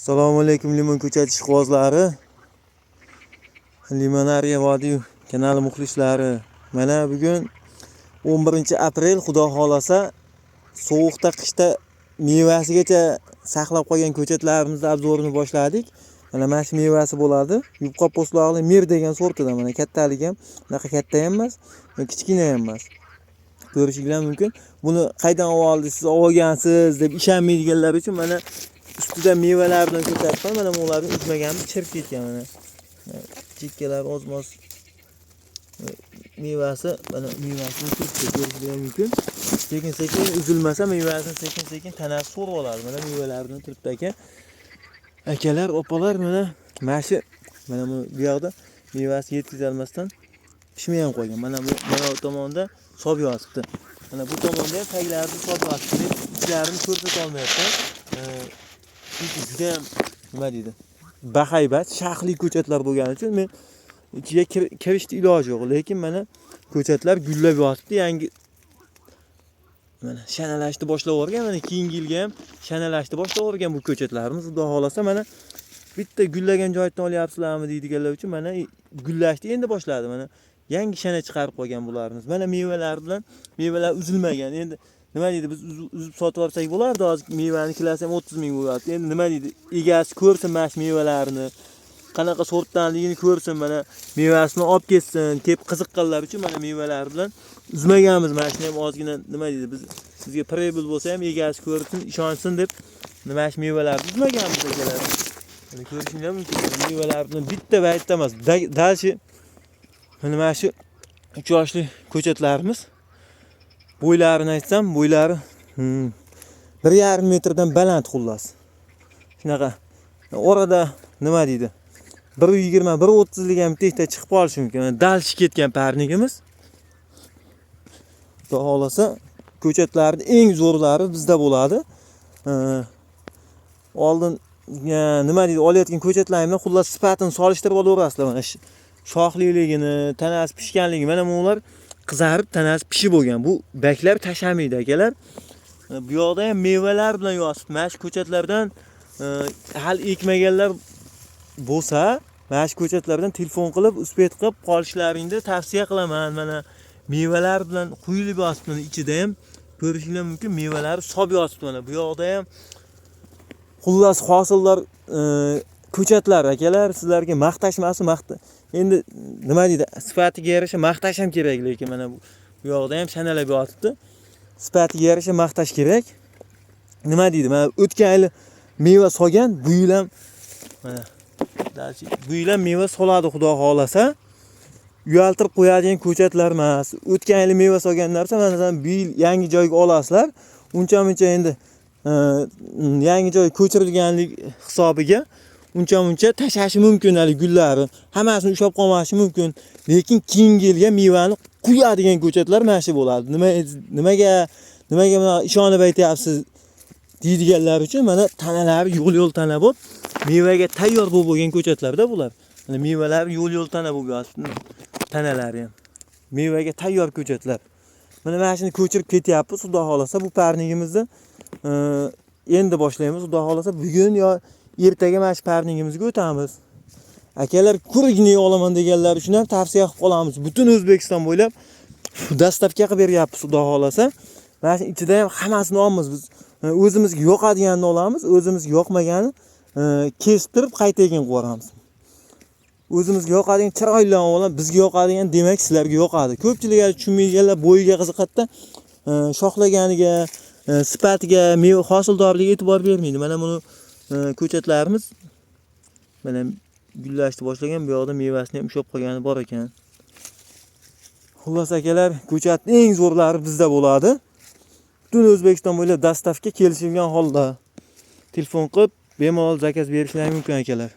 Assalomu alaykum, limon ko'chati ishqibozlari. Limonariya vodiy kanali muxlislari. Mana bugun 11 aprel, Xudo xolasa, sovuqda, qishda mevasigacha saqlab qolgan ko'chatlarimizni обзор ini boshladik. Mana shu mevasi bo'ladi. Yupqa po'stloqli Mir degan sortidan. Mana kattaligi ham unaqa katta ham emas, kichkina ham emas. Ko'rishinglar mumkin. Buni qaydan oldi, siz olgansiz deb ishonmaydiganlar uchun mana ustida mevalar bilan ko'taribman. Mana bularni uzmaganmiz, chirib ketgan mana. Chekkalari ozmoz mevasi, mana mevasini turibdi, ko'rishinglar mumkin. Sekin sekin uzilmasa, mevasini sekin sekin tanasi so'rib oladi. Mana mevalari bilan turibdi aka. Akalar, opalar, mana shu, mana bu yoqda mevasi yetkazolmasdan pishmay ham qolgan. Mana bu, mana bu tomonda sob yotibdi. Mana bu tomonda ham taglarida sob yotibdi. Ichlarini ko'rsata olmayapman. Chunki juda ham, nima deydi, bahaybat, shaxli ko'chatlar bo'lgani uchun men ichiga kirishni iloji yo'q. Lekin mana ko'chatlar gullab yotibdi, yangi mana shanalashni boshlab yuborgan. Mana keyingi yilga ham shanalashni boshlab yuborgan bu ko'chatlarimiz. Xudo xolasa, mana bitta gullagan joydan olyapsizlarmi deydiganlar uchun mana gullashni endi boshladi. Mana yangi shana chiqarib qo'ygan bularimiz. Mana mevalar bilan, mevalar uzilmagan. Endi, nima deydi, biz uzib sotib olsak bo'lardi. Hozir mevani kilosi ham 30 ming bo'lyapti. Endi, nima deydi, egasi ko'rsin mana shu mevalarni, qanaqa sortdanligini ko'rsin, mana mevasini olib ketsin. Kelib qiziqqanlar uchun mana mevalar bilan uzmaganmiz. Mana shuni ham ozgina, nima deydi, biz sizga прибыль bo'lsa ham egasi ko'rsin, ishonsin deb mana shu mevalarni uzmaganmiz, akalar. Mana ko'rishinglar mumkin, mevalar bilan bitta paytda emas. Дальше mana shu 3 yoshli ko'chatlarimiz. Bo'ylarini aytsam, bo'ylari 1,5 metrdan baland, xullas. Shunaqa. Orada, nima deydi, 1,20, 1,30lik ham bitta chiqib qolishi mumkin. Mana дальше ketgan парник imiz. Xudo xohlasa, ko'chatlarning eng zo'rlari bizda bo'ladi. Oldin nima deydi, olayotgan ko'chatlarni xullas sifatini solishtirib olaverasizlar. Mana shoxliligini, tanasi pishganligi. Mana bular qizarib, tanasi pishib bo'lgan. Bu baklar tashamaydi, akalar. Mana bu yoqda ham mevalar bilan yotibdi. Mana shu ko'chatlardan hali ekmaganlar bo'lsa, mana shu ko'chatlardan telefon qilib, успеть qilib qolishlaringni tavsiya qilaman. Mana mevalar bilan quyilib yotibdi. Mana ichida ham ko'rishinglar mumkin, mevalari sob yotibdi. Mana bu yoqda ham, xullas, hosildor ko'chatlar, akalar. Sizlarga maqtash emas, maqta endi, nima deydi, sifatiga yarasha maqtash ham kerak, lekin mana bu yoqda ham shanalab yotibdi. Sifatiga yarasha maqtash kerak. Nima deydi, mana o'tgan yili meva solgan, bu yil ham mana bu yil ham meva soladi, Xudo xohlasa. Uyaltirib qo'yadigan ko'chatlar emas. O'tgan yili meva solgan narsa, masalan, bu yil yangi joyga olasizlar. Uncha muncha endi yangi joy ko'chirilganlik hisobiga uncha muncha tashashi mumkin, hali gullari hammasini ushlab qolmashi mumkin, lekin keyingi yilga mevani quyadigan ko'chatlar mana shu bo'ladi. Nimaga bunaqa ishonib aytyapsiz deydiganlar uchun mana tanalari yo'l yo'l tana bo'lib, mevaga tayyor bo'lib bo'lgan ko'chatlarda bular. Mana mevalari yo'l yo'l tana bo'lib yotibdi, tanalari ham mevaga tayyor ko'chatlar. Mana shuni ko'chirib ketyapmiz, Xudo xohlasa. Bu парник imizni endi boshlaymiz, Xudo xohlasa, bugun yo ertaga mana shu парник imizga o'tamiz, akalar. Kurigini olaman deganlar uchun ham tavsiya qilib qolamiz, butun O'zbekiston bo'ylab доставка qilib beryapmiz, Xudo xohlasa. Mana shu ichida ham hammasini olamiz biz, o'zimizga yoqadiganini olamiz, o'zimizga yoqmagani kesib turib qayta ekin qilib yuboramiz. O'zimizga yoqadigan chiroylilarni olamiz. Bizga yoqadigan, demak, sizlarga yoqadi. Ko'pchilik hali tushunmaydiganlar bo'yiga qiziqadida, shoxlaganiga, sifatiga, meva hosildorligiga e'tibor bermaydi. Mana buni ko'chatlarimiz mana gullashni boshlagan. Bu yoqda mevasini ham ushlab qolgani bor ekan. Xullas, akalar, ko'chatning eng zo'rlari bizda bo'ladi. Butun O'zbekiston bo'ylab доставка, kelishilgan holda telefon qilib bemalol заказ berishlari mumkin, akalar.